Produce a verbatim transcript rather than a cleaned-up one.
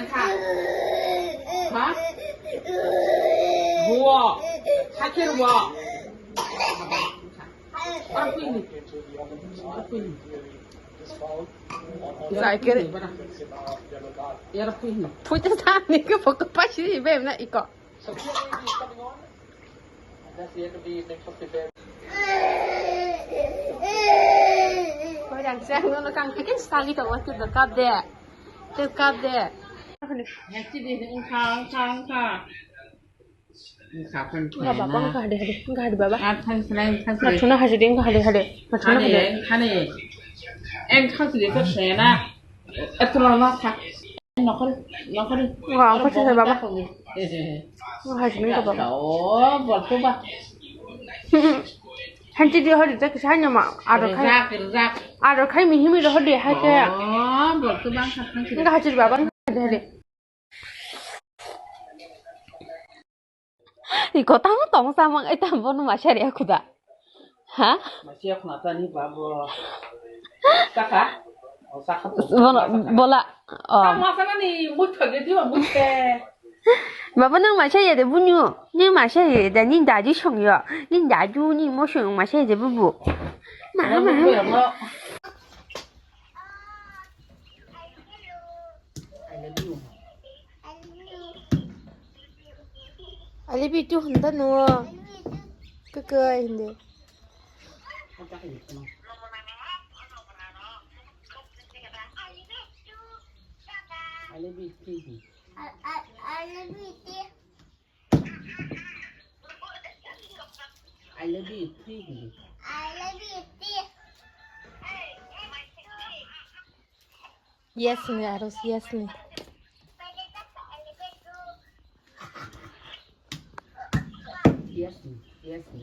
Ha? Buo. Hakhe ruo. Oro pui hini. Oro pui hini. Jai kere. Oro pui hini. Puja sani ke pokok pasi be na iko. Koi rang se ang nono kang khe sali tongo, tei kap de. Tei kap de. Wngkha, wngkha, wngkha. Wngkha baba, wngkha hade hade, wngkha hade baba. Nathuna hade de, wngkha hade hade. Nathuna hade. Wngkha hade. Wngkha hade. Wngkha hade baba. Wngkha hade baba. Hanchi di hori jak sa nyama aro khai. Aro khai mi himi ro hodi hai ke. Wngkha hade baba, wngkha hade hade. Iko tamo tong samang ai tam bono masa ria kuda. Ha? Masa khna tani babo. Saka? O saka to. Bono, bola. Oh. Masa nani mutho ge diwa mutte. Baba nang masa ya de bunyu. Ni masa ya de ni daju song yo. Ni daju ni mo song masa ya de bubu. Ma ma. Alibi tu hunda no. Kaka hinde. Alibi tu. I love you three. Yes ni, Aros, yes ni. Yes ni, yes ni.